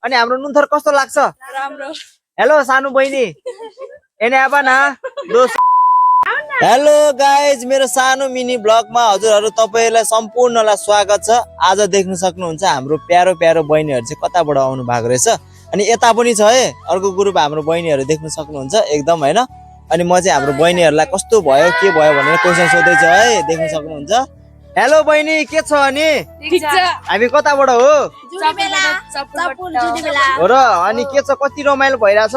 अनि हाम्रो नुन्थर कस्तो लाग्छ? राम्रो। हेलो सानो बहिनी एने आबा न दोस्त। हेलो गाइज, मेरो सानो मिनी ब्लगमा हजुरहरू तपाईहरुलाई सम्पूर्णलाई स्वागत छ। आज देख्न सक्नुहुन्छ हाम्रो प्यारो प्यारो बहिनीहरु चाहिँ कताबाट आउनु भएको रहेछ। अनि यता पनि छ है अर्को ग्रुप हाम्रो बहिनीहरु देख्न सक्नुहुन्छ एकदम हैन। अनि म चाहिँ हाम्रो बहिनीहरुलाई कस्तो भयो के भयो भनेर क्वेशन सोध्दै छु है, देख्न सक्नुहुन्छ। हेलो बहिनी के छ अनि? ठीक छ। हामी कताबाट हो? जुडीबेला। हो र अनि के छ, कति रमाइलो भइराछ?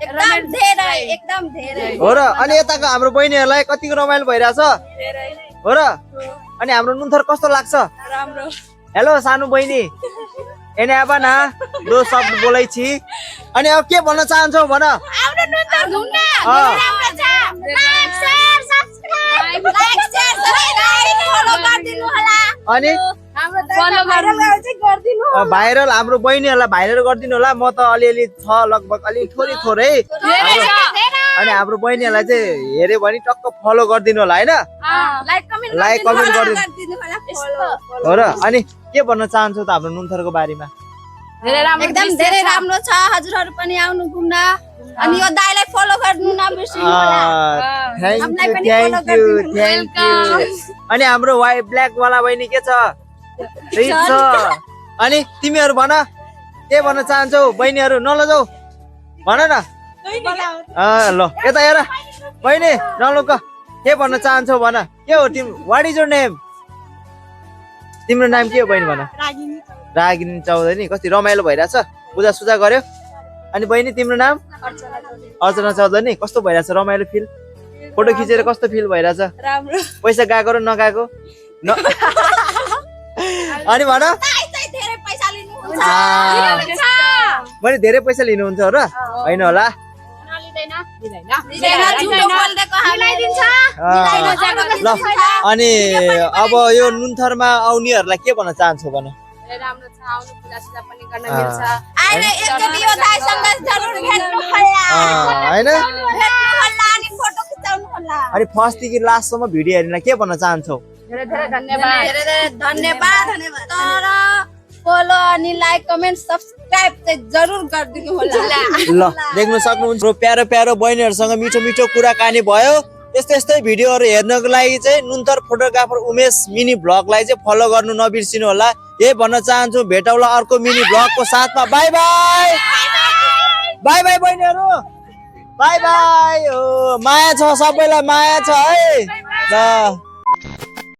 एकदम धेरै। हो र अनि यताको हाम्रो बहिनीहरुलाई कतिको रमाइलो भइराछ? हो र अनि हाम्रो नुन्थर कस्तो लाग्छ? राम्रो। हेलो सानो बहिनी एने आबा न दो शब्द बोलै छि। अनि अब के भन्न चाहन्छौ भन? हाम्रो नुन्थर घुम्न अँ। राम्रो छ। लाइक शेयर सब्स्क्राइब फलो गरिदिनु होला। अनि हाम्रो फलो गरिदिनु। भाइरल हाम्रो बहिनीहरुलाई भाइरल गरिदिनु होला। म त अलिअलि छ लगभग अलि थोरै थोरै। अनि हाम्रो बहिनीहरुलाई चाहिँ हेर्यो भने टक्क फलो गरिदिनु होला हैन? लाइक कमेन्ट गरिदिनु होला। हो र अनि के भन्न चाहन्छौ त हाम्रो नुन्थरको बारेमा? एकदम धेरै राम्रो छ। हजुरहरु पनि आउनु घुम्न। अनि यो दाइलाई फलो गर्नु नबिर्सिनु होला। Thank you. अनि हाम्रो व्हाइट ब्ल्याक वाला बहिनी के छ? त्यही छ। अनि तिमीहरु भन के भन्न चाहन्छौ? बहिनीहरु नलजाऊ भन न। ल यता हेर बहिनी नलुक, के भन्न चाहन्छौ भन? के हो तिमी? What is your name? तिम्रो नाम के हो बहिनी भन? रागिनी चौधरी। कति रमाइलो भइराछ? पूजा सुजा गर्यो? अनि बहिनी तिम्रो नाम? अर्चना चौधरी। कस्तो भइराछ? रमाइलो फिल? फोटो खिचेर कस्तो फिल भइराछ? राम्रो। पैसा गएको र नगएको? अनि भन। धेरै पैसा लिनुहुन्छ। मैले धेरै पैसा लिनुहुन्छ हो र? हैन होला। ल अनि अब यो नुन्थरमा आउनेहरुलाई के भन्न चाहन्छौ भन? राम्रो छ। आउनु पूजा सुजा पनि गर्न मिल्छ। अहिले एकचोटी यो दाइसँग जरुर भेट्नु होला। हैन? भेट्नु होला अनि फोटो खिचाउनु होला। अनि फर्स्ट देखि लास्टसम्म भिडियो हेर्नलाई के भन्न चाहन्छौ? धेरै धेरै धन्यवाद। धेरै धेरै धन्यवाद। तर फलो अनि लाइक कमेन्ट सब्स्क्राइब चाहिँ जरुर गरिदिनु होला। ल देख्न सक्नुहुन्छ प्यारो प्यारो बहिनीहरुसँग मिठो मिठो कुराकानी भयो। यस्तै यस्तै भिडियोहरु हेर्नको लागि चाहिँ नुन्थर फोटोग्राफर उमेश मिनी ब्लगलाई चाहिँ फलो गर्नु नबिर्सिनु होला। यही भन्न चाहन्छु। भेटौँला अर्को मिनी ब्लगको साथमा। Bye bye. बाइ बाइ बहिनीहरु। Bye bye. माया छ सबैलाई, माया छ है। ल